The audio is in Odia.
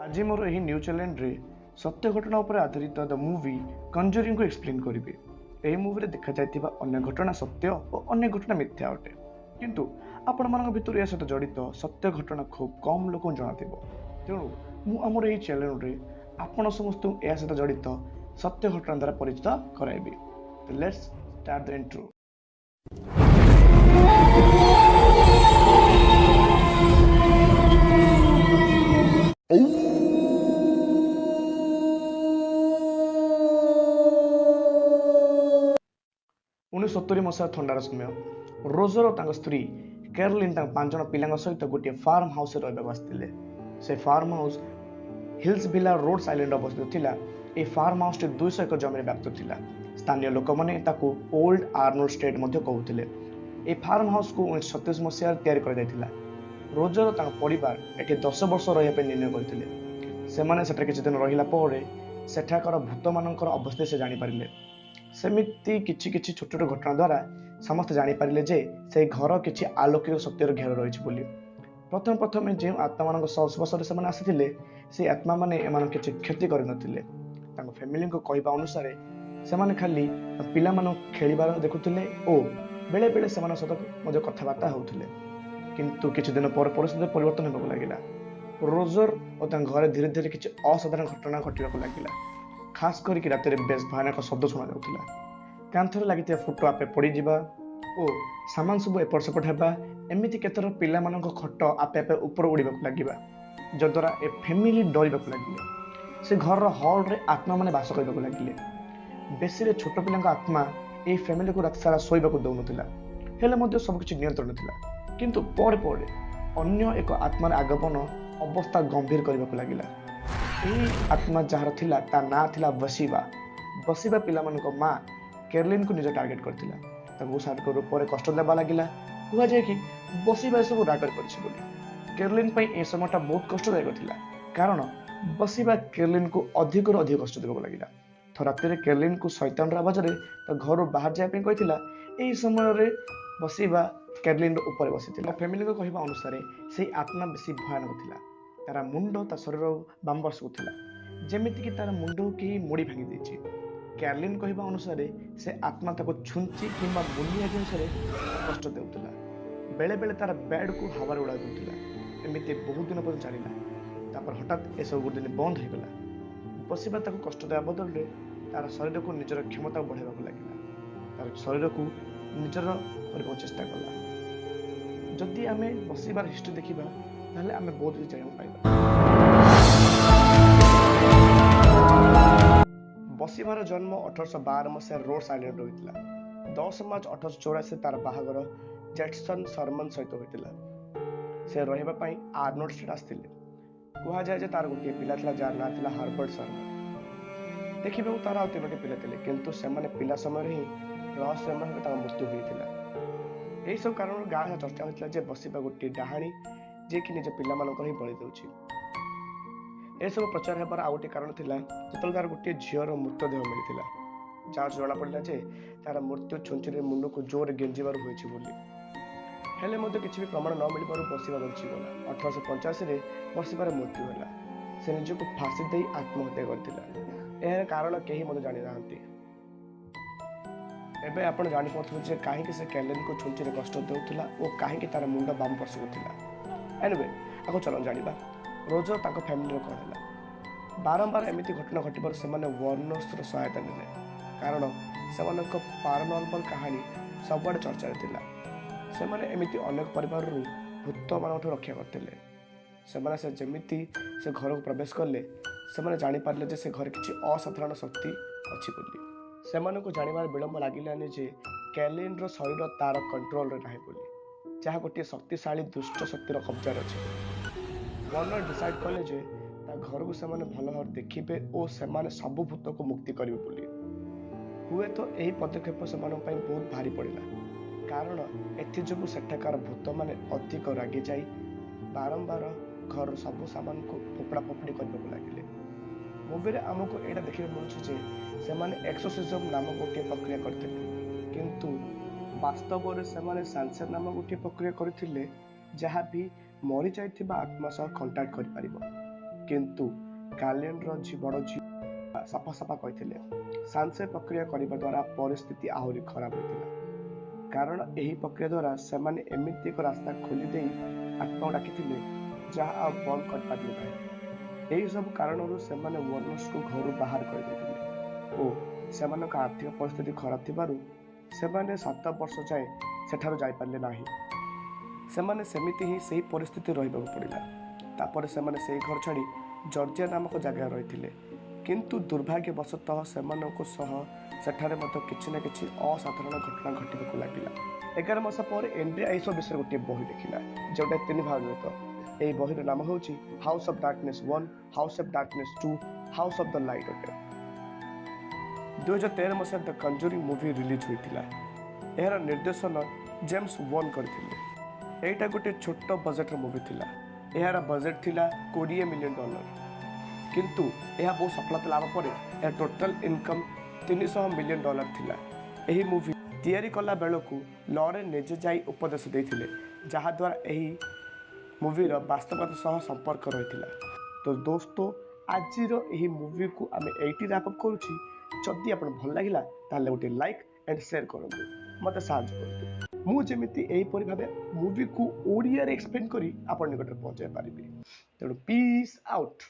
ଆଜି ମୋର ଏହି ନ୍ୟୁ ଚ୍ୟାନେଲରେ ସତ୍ୟ ଘଟଣା ଉପରେ ଆଧାରିତ ଦ ମୁଭି କଞ୍ଜୁରିଂକୁ ଏକ୍ସପ୍ଲେନ୍ କରିବି। ଏହି ମୁଭିରେ ଦେଖାଯାଇଥିବା ଅନ୍ୟ ଘଟଣା ସତ୍ୟ ଓ ଅନ୍ୟ ଘଟଣା ମିଥ୍ୟା ଅଟେ, କିନ୍ତୁ ଆପଣମାନଙ୍କ ଭିତରୁ ଏହା ସହିତ ଜଡ଼ିତ ସତ୍ୟ ଘଟଣା ଖୁବ୍ କମ୍ ଲୋକଙ୍କୁ ଜଣାଥିବ। ତେଣୁ ମୁଁ ଆମର ଏହି ଚ୍ୟାନେଲରେ ଆପଣ ସମସ୍ତଙ୍କୁ ଏହା ସହିତ ଜଡ଼ିତ ସତ୍ୟ ଘଟଣା ଦ୍ୱାରା ପରିଚିତ କରାଇବି। Let's start the intro. 1970 ମସିହା ଥଣ୍ଡାର ସମୟ। ରୋଜର ଓ ତାଙ୍କ ସ୍ତ୍ରୀ କେରଲିନ୍ ତାଙ୍କ 5 ଜଣ ପିଲାଙ୍କ ସହିତ ଗୋଟିଏ ଫାର୍ମ ହାଉସରେ ରହିବାକୁ ଆସିଥିଲେ। ସେ farm house hills Villa roads ଆଇଲ୍ୟାଣ୍ଡରେ ଅବସ୍ଥିତ ଥିଲା। ଏହି ଫାର୍ମ ହାଉସଟି 200 ଏକର ଜମିରେ ବ୍ୟାପ୍ତ ଥିଲା। ସ୍ଥାନୀୟ ଲୋକମାନେ ତାକୁ ଓଲ୍ଡ ଆର୍ନୋଲ୍ଡ ଷ୍ଟେଟ୍ ମଧ୍ୟ କହୁଥିଲେ। ଏହି ଫାର୍ମ ହାଉସକୁ 1937 ମସିହାରେ ତିଆରି କରାଯାଇଥିଲା। ରୋଜର ଓ ତାଙ୍କ ପରିବାର ଏଠି 10 ବର୍ଷ ରହିବା ପାଇଁ ନିର୍ଣ୍ଣୟ କରିଥିଲେ। ସେମାନେ ସେଠାରେ କିଛି ଦିନ ରହିଲା ପରେ ସେଠାକାର ଭୂତମାନଙ୍କର ଅବସ୍ଥା ସେ ଜାଣିପାରିଲେ। ସେମିତି କିଛି କିଛି ଛୋଟ ଛୋଟ ଘଟଣା ଦ୍ୱାରା ସମସ୍ତେ ଜାଣିପାରିଲେ ଯେ ସେହି ଘର କିଛି ଆଲୌକିକ ଶକ୍ତିର ଘେର ରହିଛି ବୋଲି। ପ୍ରଥମେ ପ୍ରଥମେ ଯେଉଁ ଆତ୍ମାମାନଙ୍କ ସଂସ୍ପର୍ଶରେ ସେମାନେ ଆସିଥିଲେ, ସେହି ଆତ୍ମାମାନେ ଏମାନଙ୍କୁ କିଛି କ୍ଷତି କରିନଥିଲେ। ତାଙ୍କ ଫ୍ୟାମିଲିଙ୍କ କହିବା ଅନୁସାରେ ସେମାନେ ଖାଲି ପିଲାମାନଙ୍କୁ ଖେଳିବାର ଦେଖୁଥିଲେ ଓ ବେଳେବେଳେ ସେମାନଙ୍କ ସହିତ ମଧ୍ୟ କଥାବାର୍ତ୍ତା ହେଉଥିଲେ। କିନ୍ତୁ କିଛି ଦିନ ପରେ ପରିସ୍ଥିତି ପରିବର୍ତ୍ତନ ହେବାକୁ ଲାଗିଲା। ରୋଜର ଓ ତାଙ୍କ ଘରେ ଧୀରେ ଧୀରେ କିଛି ଅସାଧାରଣ ଘଟଣା ଘଟିବାକୁ ଲାଗିଲା। ଖାସ କରିକି ରାତିରେ ବେଶ ଭୟାନକ ଶବ୍ଦ ଶୁଣାଯାଉଥିଲା। କାନ୍ଥରେ ଲାଗିଥିବା ଫଟୋ ଆପେ ପଡ଼ିଯିବା ଓ ସାମାନ ସବୁ ଏପଟ ସେପଟ ହେବା, ଏମିତି କେତେର ପିଲାମାନଙ୍କ ଖଟ ଆପେ ଆପେ ଉପର ଉଡ଼ିବାକୁ ଲାଗିବା, ଯଦ୍ୱାରା ଏ ଫ୍ୟାମିଲି ଡରିବାକୁ ଲାଗିଲେ। ସେ ଘରର ହଲ୍ରେ ଆତ୍ମାମାନେ ବାସ କରିବାକୁ ଲାଗିଲେ। ବେଶୀରେ ଛୋଟ ପିଲାଙ୍କ ଆତ୍ମା ଏହି ଫ୍ୟାମିଲିକୁ ରାତି ସାରା ଶୋଇବାକୁ ଦେଉନଥିଲା। ହେଲେ ମଧ୍ୟ ସବୁକିଛି ନିୟନ୍ତ୍ରଣ ଥିଲା। କିନ୍ତୁ ପରେ ପରେ ଅନ୍ୟ ଏକ ଆତ୍ମାର ଆଗମନ ଅବସ୍ଥା ଗମ୍ଭୀର କରିବାକୁ ଲାଗିଲା। ଏହି ଆତ୍ମା ଯାହାର ଥିଲା ତା ନାଁ ଥିଲା ବସିବା। ବସିବା ପିଲାମାନଙ୍କ ମା କେରଲିନ୍କୁ ନିଜ ଟାର୍ଗେଟ୍ କରିଥିଲା। ତାକୁ ଶାରୀରିକ ରୂପରେ କଷ୍ଟ ଦେବା ଲାଗିଲା। କୁହାଯାଏ କି ବସିବା ଏସବୁ ରାଗରେ କରିଛି ବୋଲି। କେରଲିନ୍ ପାଇଁ ଏ ସମୟଟା ବହୁତ କଷ୍ଟଦାୟକ ଥିଲା, କାରଣ ବସିବା କେରଲିନ୍କୁ ଅଧିକରୁ ଅଧିକ କଷ୍ଟ ଦେବାକୁ ଲାଗିଲା। ଥରେ ରାତିରେ କେରଲିନ୍କୁ ଶୈତାନର ଆବାଜରେ ତା ଘରୁ ବାହାର ଯିବା ପାଇଁ କହିଥିଲା। ଏହି ସମୟରେ ବସିବା କେରଲିନ୍ର ଉପରେ ବସିଥିଲା। ଫ୍ୟାମିଲିଙ୍କ କହିବା ଅନୁସାରେ ସେଇ ଆତ୍ମା ବେଶୀ ଭୟାନକ ଥିଲା। ତାର ମୁଣ୍ଡ ତା ଶରୀର ବାମ ପାର୍ଶ୍ୱକୁ ଥିଲା, ଯେମିତିକି ତାର ମୁଣ୍ଡକୁ କେହି ମୋଡ଼ି ଭାଙ୍ଗି ଦେଇଛି। କ୍ୟାରଲିନ୍ କହିବା ଅନୁସାରେ ସେ ଆତ୍ମା ତାକୁ ଛୁଞ୍ଚି କିମ୍ବା ମୁନିଆ ଜିନିଷରେ କଷ୍ଟ ଦେଉଥିଲା। ବେଳେବେଳେ ତାର ବେଡ୍କୁ ହାୱାରେ ଉଡ଼ାଇ ଦେଉଥିଲା। ଏମିତି ବହୁତ ଦିନ ପର୍ଯ୍ୟନ୍ତ ଚାଲିଲା। ତାପରେ ହଠାତ୍ ଏସବୁ ଗୋଟେ ଦିନ ବନ୍ଦ ହୋଇଗଲା। ବସିବା ତାକୁ କଷ୍ଟ ଦେବା ବଦଳରେ ତାର ଶରୀରକୁ ନିଜର କ୍ଷମତା ବଢ଼ାଇବାକୁ ଲାଗିଲା। ତାର ଶରୀରକୁ ନିଜର କରିବାକୁ ଚେଷ୍ଟା କଲା। ଯଦି ଆମେ ବସିବାର ହିଷ୍ଟ୍ରି ଦେଖିବା, ତାହେଲେ ଆମେ ବହୁତ କିଛି ଜାଣିବାକୁ ପାଇବା। ବସିବାର ଜନ୍ମ 1812 ମସିହାରେ ରୋଡ୍ସ ଆଇଲ୍ୟାଣ୍ଡରେ ହୋଇଥିଲା। 10 ମାର୍ଚ୍ଚ 1884 ତାର ବାହାଘର ଜେଟସନ୍ ସରମନ ସହିତ ହୋଇଥିଲା। ସେ ରହିବା ପାଇଁ ଆର୍ନୋଲ୍ଡ ଷ୍ଟେଟ୍ ଆସିଥିଲେ। କୁହାଯାଏ ଯେ ତାର ଗୋଟିଏ ପିଲା ଥିଲା ଯାହାର ନାଁ ଥିଲା ହର୍ବର୍ଟ ସରମନ। ଦେଖିବାକୁ ତାର ଆଉ 3ଟି ପିଲା ଥିଲେ, କିନ୍ତୁ ସେମାନେ ପିଲା ସମୟରେ ହିଁ ରହସ୍ୟମୟ ଭାବେ ତାଙ୍କ ମୃତ୍ୟୁ ହୋଇଥିଲା। ଏହିସବୁ କାରଣରୁ ଗାଁରେ ଚର୍ଚ୍ଚା ହୋଇଥିଲା ଯେ ବସିବା ଗୋଟିଏ ଡାହାଣୀ, ଯିଏକି ନିଜ ପିଲାମାନଙ୍କର ହିଁ ବଳି ଦେଉଛି। ଏସବୁ ପ୍ରଚାର ହେବାର ଆଉ ଗୋଟିଏ କାରଣ ଥିଲା ଯେତେବେଳେ ତାର ଗୋଟିଏ ଝିଅର ମୃତଦେହ ମିଳିଥିଲା, ଯାହା ଜଣାପଡ଼ିଲା ଯେ ତାର ମୃତ୍ୟୁ ଛୁଞ୍ଚିରେ ମୁଣ୍ଡକୁ ଜୋରରେ ଗେଞ୍ଜିବାରୁ ହୋଇଛି ବୋଲି। ହେଲେ ମଧ୍ୟ କିଛି ବି ପ୍ରମାଣ ନ ମିଳିବାରୁ ବସିବା ବଞ୍ଚିଗଲା। 1885ରେ ବସିବାର ମୃତ୍ୟୁ ହେଲା। ସେ ନିଜକୁ ଫାଶୀ ଦେଇ ଆତ୍ମହତ୍ୟା କରିଥିଲା। ଏହାର କାରଣ କେହି ମଧ୍ୟ ଜାଣିନାହାନ୍ତି। ଏବେ ଆପଣ ଜାଣିପାରୁଥିବେ ଯେ କାହିଁକି ସେ କ୍ୟାଲେନ୍କୁ ଛୁଞ୍ଚିରେ କଷ୍ଟ ଦେଉଥିଲା ଓ କାହିଁକି ତାର ମୁଣ୍ଡ ବାମ ପାର୍ଶ୍ୱକୁ ଥିଲା। ଏନିୱେ, ଆଗକୁ ଚାଲନ୍ତୁ ଜାଣିବା ରୋଜର ତାଙ୍କ ଫ୍ୟାମିଲିର କ'ଣ ହେଲା। ବାରମ୍ବାର ଏମିତି ଘଟଣା ଘଟିବାରୁ ସେମାନେ ୱାର୍ନର୍ସର ସହାୟତା ନେଲେ, କାରଣ ସେମାନଙ୍କ ପାରାନର୍ମାଲ କାହାଣୀ ସବୁଆଡ଼େ ଚର୍ଚ୍ଚାରେ ଥିଲା। ସେମାନେ ଏମିତି ଅନେକ ପରିବାରରୁ ଭୂତମାନଙ୍କଠୁ ରକ୍ଷା କରିଥିଲେ। ସେମାନେ ସେ ଯେମିତି ସେ ଘରକୁ ପ୍ରବେଶ କଲେ, ସେମାନେ ଜାଣିପାରିଲେ ଯେ ସେ ଘରେ କିଛି ଅସାଧାରଣ ଶକ୍ତି ଅଛି ବୋଲି। ସେମାନଙ୍କୁ ଜାଣିବାର ବିଳମ୍ବ ଲାଗିଲାନି ଯେ କ୍ୟାଲିନ୍ର ଶରୀର ତାର କଣ୍ଟ୍ରୋଲରେ ନାହିଁ ବୋଲି, ଯାହା ଗୋଟିଏ ଶକ୍ତିଶାଳୀ ଦୁଷ୍ଟ ଶକ୍ତିର କବ୍ଜାରେ ଅଛି। ୱାର୍ନର ଡିସାଇଡ୍ କଲେ ଯେ ତା ଘରକୁ ସେମାନେ ଭଲ ଭାବରେ ଦେଖିବେ ଓ ସେମାନେ ସବୁ ଭୂତକୁ ମୁକ୍ତି କରିବେ ବୋଲି। ହୁଏତ ଏହି ପଦକ୍ଷେପ ସେମାନଙ୍କ ପାଇଁ ବହୁତ ଭାରି ପଡ଼ିଲା, କାରଣ ଏଥିଯୋଗୁଁ ସେଠାକାର ଭୂତମାନେ ଅଧିକ ରାଗିଯାଇ ବାରମ୍ବାର ଘରର ସବୁ ସାମାନକୁ ଫୋପଡ଼ା ଫୋପଡ଼ି କରିବାକୁ ଲାଗିଲେ। ମୁଭିରେ ଆମକୁ ଏଇଟା ଦେଖିବାକୁ ମିଳୁଛି ଯେ ସେମାନେ ଏକ୍ସୋସିଜମ୍ ନାମକ ଗୋଟିଏ ପ୍ରକ୍ରିୟା କରିଥିଲେ, କିନ୍ତୁ ବାସ୍ତବରେ ସେମାନେ ସାନସେର ନାମକ ଗୋଟିଏ ପ୍ରକ୍ରିୟା କରିଥିଲେ, ଯାହା ବି ମରିଯାଇଥିବା ଆତ୍ମା ସହ କଣ୍ଟାକ୍ଟ କରିପାରିବ। କିନ୍ତୁ କାର୍ଲିନର ବଡ଼ ଝିଅ ସଫା ସଫା କହିଥିଲେ, ସାଂସେ ପ୍ରକ୍ରିୟା କରିବା ଦ୍ୱାରା ପରିସ୍ଥିତି ଆହୁରି ଖରାପ ହୋଇଥିଲା, କାରଣ ଏହି ପ୍ରକ୍ରିୟା ଦ୍ୱାରା ସେମାନେ ଏମିତି ଏକ ରାସ୍ତା ଖୋଲି ଦେଇ ଆତ୍ମାକୁ ଡାକିଥିଲେ ଯାହା ଆଉ ବନ୍ଦ କରିପାରିଲେ ନାହିଁ। ଏହିସବୁ କାରଣରୁ ସେମାନେ ୱାର୍ନର୍ସକୁ ଘରୁ ବାହାର କରିଦେଇଥିଲେ ଓ ସେମାନଙ୍କ ଆର୍ଥିକ ପରିସ୍ଥିତି ଖରାପ ଥିବାରୁ ସେମାନେ 7 ବର୍ଷ ଯାଏଁ ସେଠାରୁ ଯାଇପାରିଲେ ନାହିଁ। ସେମାନେ ସେମିତି ହିଁ ସେହି ପରିସ୍ଥିତି ରହିବାକୁ ପଡ଼ିଲା। ତାପରେ ସେମାନେ ସେହି ଘର ଛାଡ଼ି ଜର୍ଜିଆ ନାମକ ଜାଗାରେ ରହିଥିଲେ, କିନ୍ତୁ ଦୁର୍ଭାଗ୍ୟବଶତଃ ସେମାନଙ୍କ ସହ ସେଠାରେ ମଧ୍ୟ କିଛି ନା କିଛି ଅସାଧାରଣ ଘଟଣା ଘଟିବାକୁ ଲାଗିଲା। 11 ମାସ ପରେ ଏଣ୍ଡ୍ରିଆ ଏହିସବୁ ବିଷୟରେ ଗୋଟିଏ ବହି ଲେଖିଲା, ଯେଉଁଟା 3 ଭାଗରେ ବିଭକ୍ତ। ଏହି ବହିର ନାମ ହେଉଛି house of darkness 1, house of darkness 2, house of the light ଅଟେ। 2013 ମସିହାରେ ଦ କଞ୍ଜୁରିଂ ମୁଭି ରିଲିଜ୍ ହୋଇଥିଲା। ଏହାର ନିର୍ଦ୍ଦେଶନ ଜେମ୍ସ ୱାନ୍ କରିଥିଲେ। ଏଇଟା ଗୋଟିଏ ଛୋଟ ବଜେଟ୍ର ମୁଭି ଥିଲା। ଏହାର ବଜେଟ୍ ଥିଲା $20 ମିଲିୟନ, କିନ୍ତୁ ଏହା ବହୁତ ସଫଳତା ଲାଭ ପରେ ଏହାର ଟୋଟାଲ୍ ଇନକମ୍ $300 ମିଲିୟନ ଥିଲା। ଏହି ମୁଭି ତିଆରି କଲା ବେଳକୁ ଲରେନ୍ ନିଜେ ଯାଇ ଉପଦେଶ ଦେଇଥିଲେ, ଯାହାଦ୍ୱାରା ଏହି ମୁଭିର ବାସ୍ତବତା ସହ ସମ୍ପର୍କ ରହିଥିଲା। ତ ଦୋସ୍ତ, ଆଜିର ଏହି ମୁଭିକୁ ଆମେ ଏଇଠି ର୍ୟାପ୍ ଅପ୍ କରୁଛି। ଯଦି ଆପଣ ଭଲ ଲାଗିଲା ତାହେଲେ ଗୋଟେ ଲାଇକ୍ ଆଣ୍ଡ ସେୟାର କରନ୍ତୁ, ମୋତେ ସାହାଯ୍ୟ କରନ୍ତୁ, ମୁଁ ଯେମିତି ଏହିପରି ଭାବେ ମୁଭିକୁ ଓଡ଼ିଆରେ ଏକ୍ସପ୍ଲେନ୍ କରି ଆପଣ ନିକଟରେ ପହଞ୍ଚାଇ ପାରିବି। ତେଣୁ ପିସ୍ ଆଉଟ୍।